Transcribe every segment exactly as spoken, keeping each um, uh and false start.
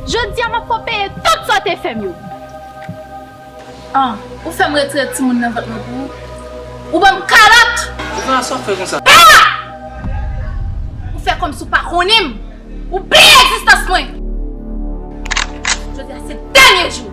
Jodi a, m ap fè w peye tout sa w te fè m yo. Ah, ou fè m retire timoun nan vant mwen pou ou? Ou ban m kalòt! Suzana, sa w fè konsa? Ou fè kòmsi w pa konnen m! Ou bliye egzistans mwen! Jodi a se dènye jou!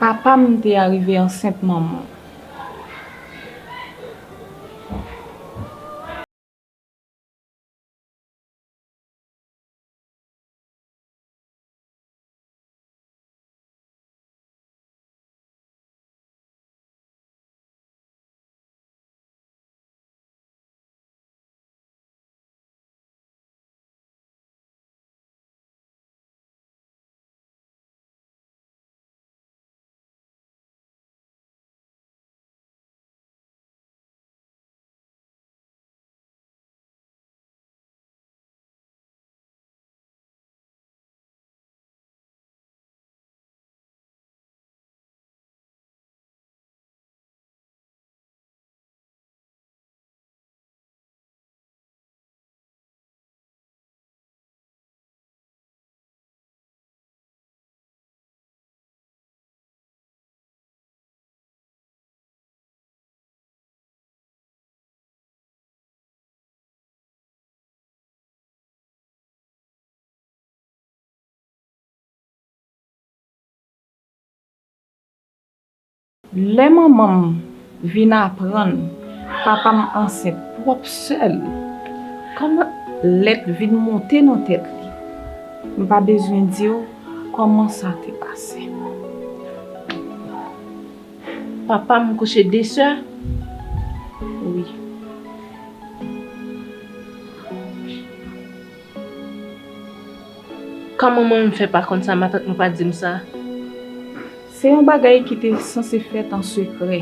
Papa m te arive ansent manman w. Lè manman m vin aprann papa m ansent pwòp sè l, kòman lèt vin monte nan tèt li. M pa bezwen di w kòman sa te pase. Papa m kouche de sè? Wi. Kòman manman m fè pa konn sa, matant mwen pa di m sa? Se yon bagay ki te sanse fèt an sekrè.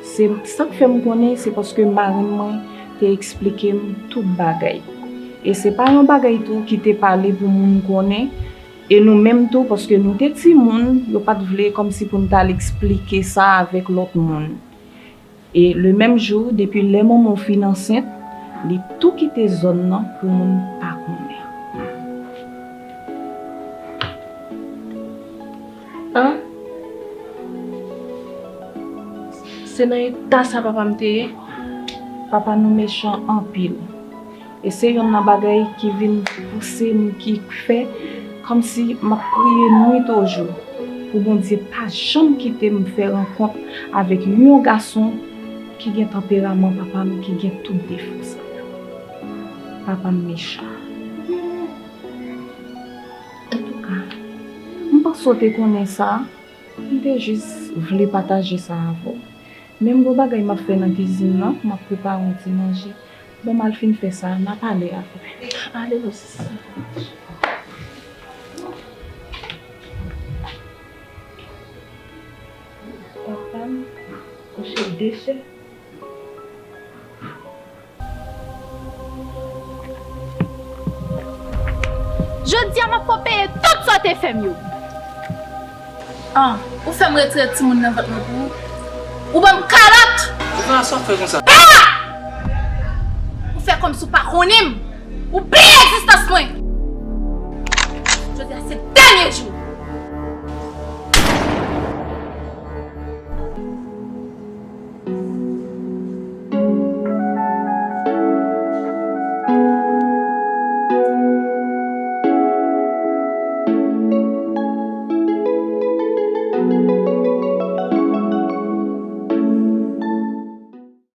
Se sa k fè m konnen, se paske marenn mwen te eksplike m tout bagay. E se pa yon bagay tou ki te pale pou moun konnen. E nou menm tou, paske nou te timoun, yo pa t vle kòmsi pou n t al eksplike sa avèk lòt moun. E le menm jou, depi lè manman w fin ansent, li tou kite zòn nan pou moun pa konnen. An? Se nan eta sa papa m te ye? Papa nou mechan anpil. E se yonn nan bagay ki vin pouse m, ki fè kòmsi m ap priye nwit o jou pou Bondye pa janm kite m fè rankont avèk yon gason ki gen tanperaman papa m, ki gen tout defo sa yo. Papa m mechan. Antouka, m panse w te konnen sa. M te jis vle pataje sa avè w. Men m gon bagay m ap fè nan kizin nan, m ap prepare yon ti manje. Bon, m al fin fè sa, n a pale apre. Ale non, sista. Papa m kouche de sè. Jodi a, m ap fè w peye tout sa w te fè m yo. An, ou fè m retire timoun nan vant mwen pou ou. Ou ban m kalòt! Eva, sa w fè konsa? Pa! Ou fè kòmsi w pa konnen m. Ou bliye